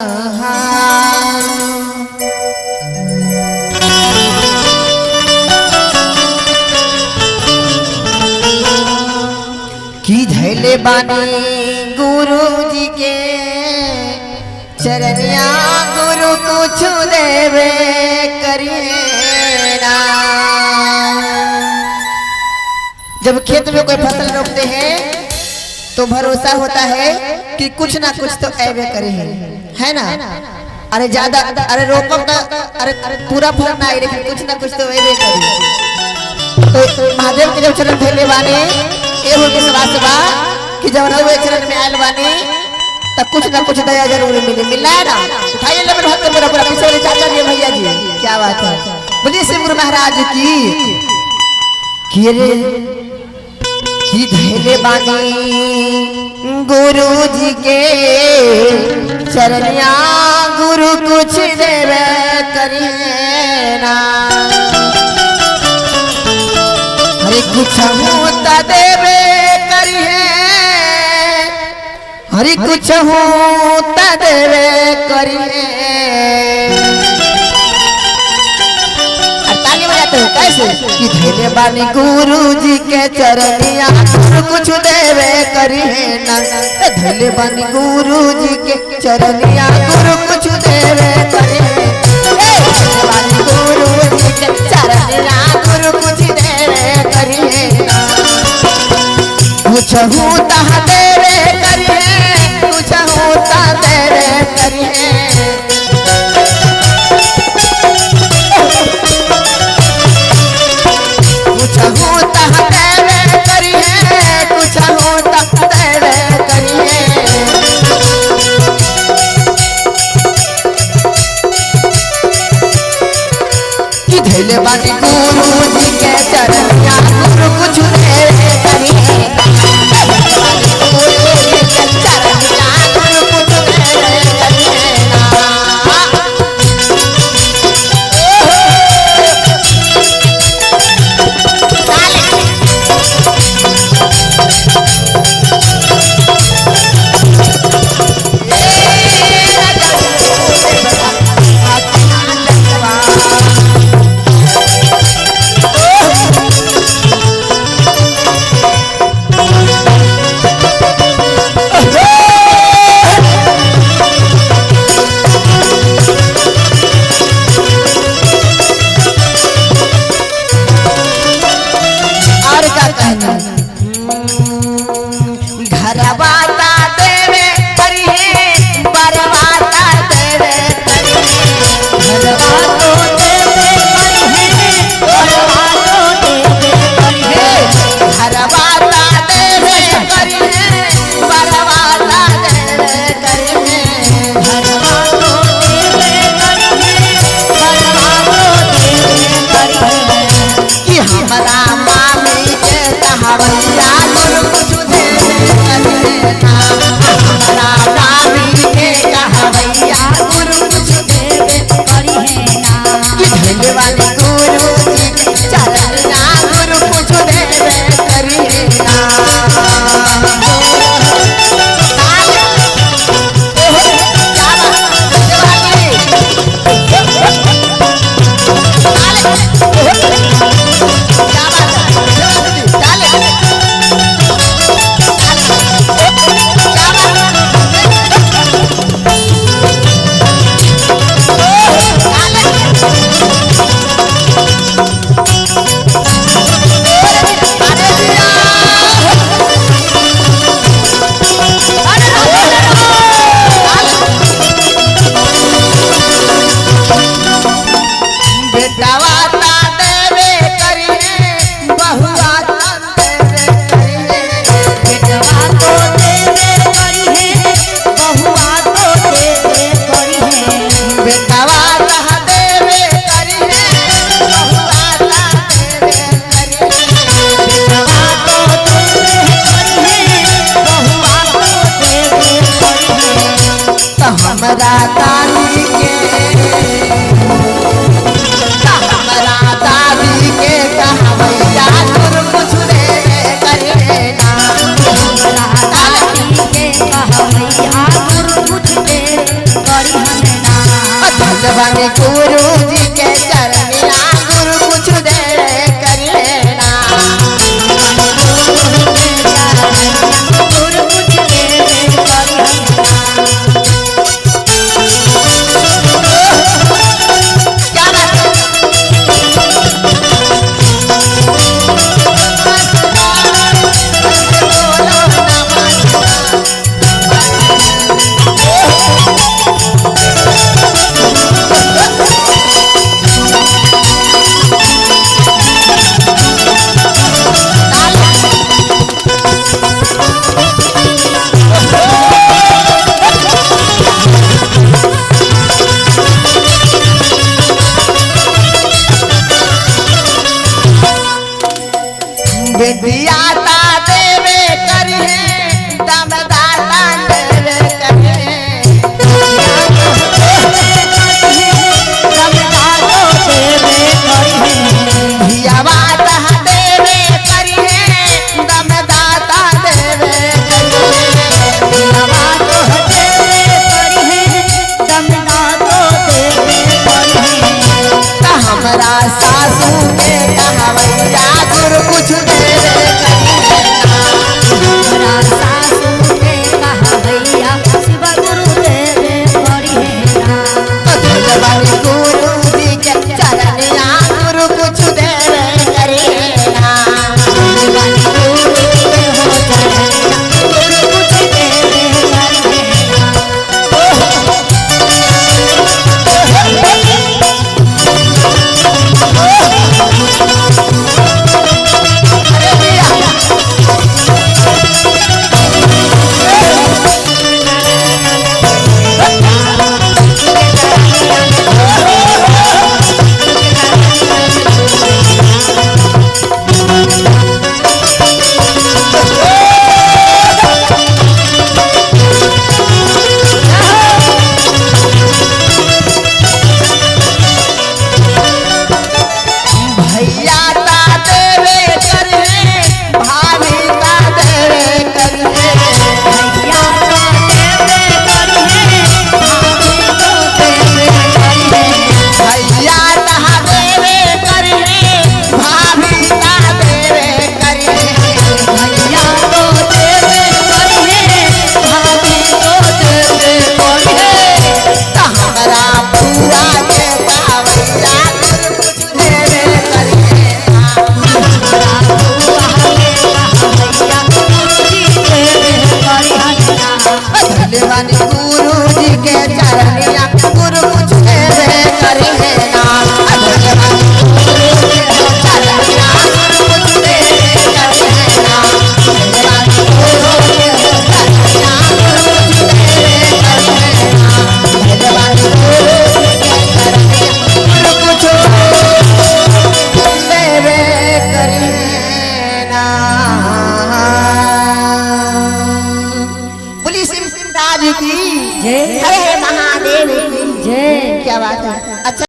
की धैले बानी गुरु जी के चरनिया गुरु कुछ देवे करिए ना। जब खेत में कोई फसल रोपते हैं तो भरोसा होता है कि कुछ ना कुछ तो ऐवे करे है ना। अरे ज्यादा अरे रोपम तो अरे पूरा फल ना आए लेकिन कुछ ना कुछ तो ऐवे करे। तो महादेव के जब चरण धैले बानी एहो विश्वास बा कि जब रउए चरण में आयल बानी तब कुछ ना कुछ दया जरूर मिले। मिलना है ना, उठाइए ले मेरे हाथ मेरा पूरा पीछे वाले चाचा जी भैया जी, क्या बात है। बोलिए शिव गुरु महाराज की की धैले बानी गुरु जी के चरनिया गुरु कुछ देवे करिए ना। अरे कुछ होता देवे करिए, हरि कुछ होता देवे करिए। ताली बजाते हो कैसे कि धैले बानी गुरु जी के चरनिया गुरु कुछ देवे करिए ना। धैले बानी गुरु जी के चरनिया गुरु कुछ देवे करिए। धैले बानी गुरु जी के चरनिया गुरु कुछ देवे करिए ना। कुछ होता देवे करिए, कुछ होता देवे करिए। कुछ होता देवे करिए, कुछ होता देवे करिए। कि धैले बानी गुरु जी के चरनिया गुरु कुछ देवे करिए। घरवाता देवे करिए, बरवाता देवे करिए। घरवातो देवे करिए, बरवातो देवे करिए। घरवाता देवे करिए, बरवाता देवे करिए। घरवातो देवे करिए, बरवातो देवे करिए। कि हमरा मामी के कहवैया गुरु कुछ देवे करिए ना। हमरा मामी के कहवैया गुरु कुछ देवे करिए ना। कि धैले वाले गुरु जी के चरनिया गुरु कुछ देवे करिए ना। बेटावाता देवे करिए, बहुआता देवे करिए। बेटवातो देवे करिए, बहुआतो देवे करिए। बेटावाता देवे करिए, बहुआता देवे करिए। बेटवातो देवे करिए, बहुआतो देवे करिए। तो हमरा दादी के, तो हमरा दादी के कहवैया गुरु कुछ देवे करिए ना। हमरा दादी के कहवैया गुरु कुछ देवे करिए। धन्यवाद गुरु जी के चरनिया गुरु कुछ दे करिए ना। गुरु कुछ देवे करिहना। क्या बात है? बेटिया ता देवे करिहे दम दाता देवे करिहे। दमदारो देवे करिहे। धियावा ता देवे करिहे दम दाता देवे करिहे। नवा तो देवे करिहे, दमदारो देवे करिहे। ता हमरा सासू के कहवैया गुरु कुछ देवे करिहे ना। हमरा सासू के कहवैया शिव गुरु देवे करिहे ना। धन्यवाद गुरु जी के चरनिया गुरु कुछ देवे करिहे ना। गुरु के हो चरनिया गुरु कुछ देवे करिहे ना। अरे भैया भैया ता देवे करिहे भाभी ता देवे करिहे। भैया तो देवे करिहे, भाभी तो देवे करिहे। भैया ता देवे करिहे भाभी ता देवे करिहे। भैया तो देवे करिहे, भाभी तो देवे करिहे। ता हमरा बुआ के कहवैया गुरु कुछ देवे करिहे ना। हमरा बुआ के कहवैया गुरुजी देवे करिहना। धन्यवाद गुरु जी के चरनिया गुरु कुछ देवे करिहे ना। धन्यवाद गुरु जी के चरनिया गुरु कुछ देवे करिहे ना। धन्यवाद गुरु जी के चरनिया गुरु कुछ देवे करिहे ना। धन्यवाद गुरु जी के चरनिया गुरु कुछ देवे करिहे ना। बोलिए शिव राज की जय। हरे हरे महादेव की जय। क्या बात है। अच्छा।